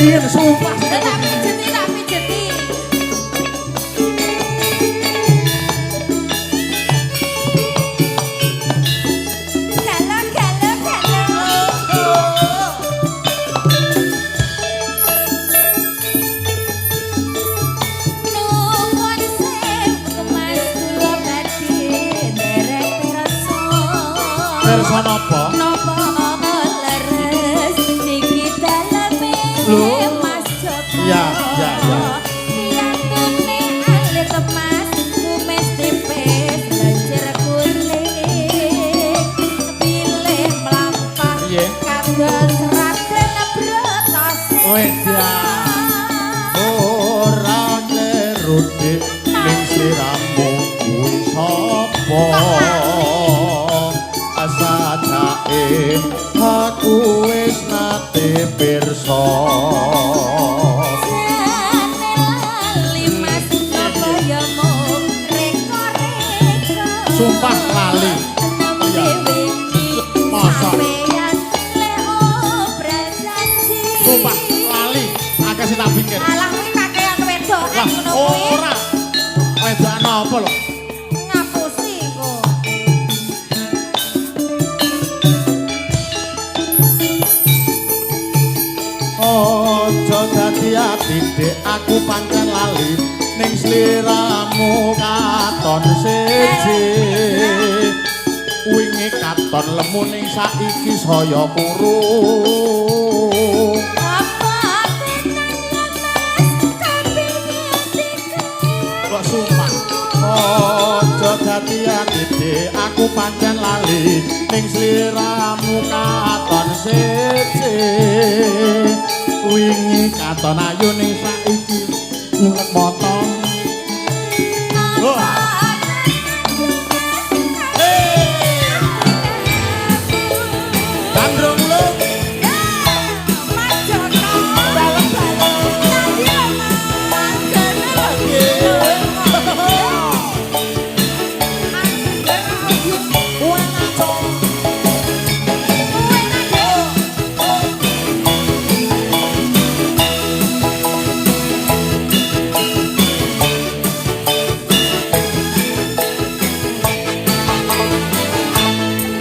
Iya, sumpah. Tak pijeti, tak pijeti. Galo, galo, galo. Nuwun sewu Mas, kula badhe nderek pirsa. Pirsa napa? Napa leres niki daleme Lho. Mas Joko? Ya, ya, ya. Piyantune alit Mas, kumis tipis lencir kuning. Pilih mlampah Piye? kados Raden Bratasena. Wedah. Ora kleru Dik, ning sliramu kuwi sapa? Sajake aku wis nate pirsa. Jane lali Mas, napa ya mung reka-reka. Sumpah lali. Nembe wingi Masa? sampeyan le obral janji. Sumpah lali, akeh sing tak pikir. Alah kuwi kakean wedokan Lah, ngono kuwi. ora. Wedokan apa lho? Ngapusi kok. Aja dadi ati Dik, aku pancen lali ning sliramu katon siji. Wingi katon lemu ning saiki saya kuru. Apa tenan ya Mas, kabeh atiku. Kok sumpah. Aja dadi ati Dik, aku pancen lali ning sliramu katon siji. Wingi katon ayu ning saiki nyelek mata. Wah. Hey! Gandrung lho. Mas Joko, baleng-baleng. Nanti lho Mas, jane lho.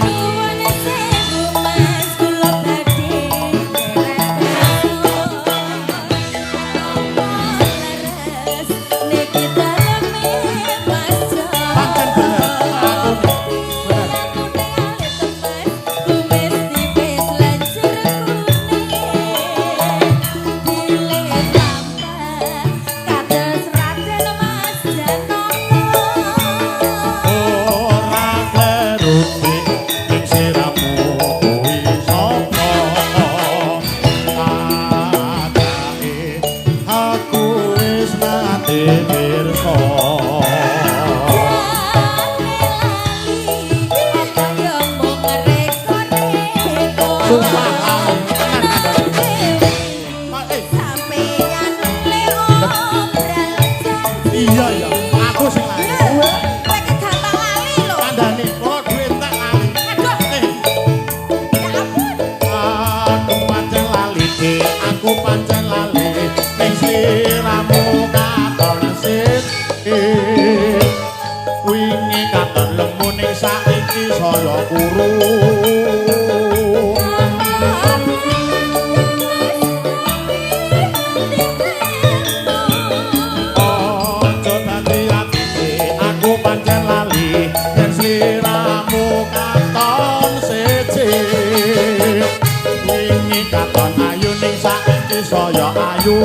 Nuwun sewu Mas, kula badhe nderek pirsa. Napa leres niki daleme Mas Joko? Pancen bener, aku bener. Piyantune alit Mas, kumis tipis lencir kuning. Bilih mlampah kados Raden Mas Janaka. Ora kleru Dik, ning sliramu kuwi sapa? Sajake aku wis nate pirsa. Jane lali apa ya mung reka-reka. Sumpah lali, tenan kandhane. Nembe wingi sampeyan le obral janji. Iya iya, aku sing lali. Kowe ki gampang lali lho. Kandhane, kok duwe tak lali. Aduh, ya ampun. Aku pancen lali, Dik, aku pancen lali ning sliramu katon siji. Wingi katon lemu ning saiki saya kuru. Aja dadi ati, Dik, aku pancen lali yen sliramu katon siji. Wingi katon ayu ning saiki saya ayu.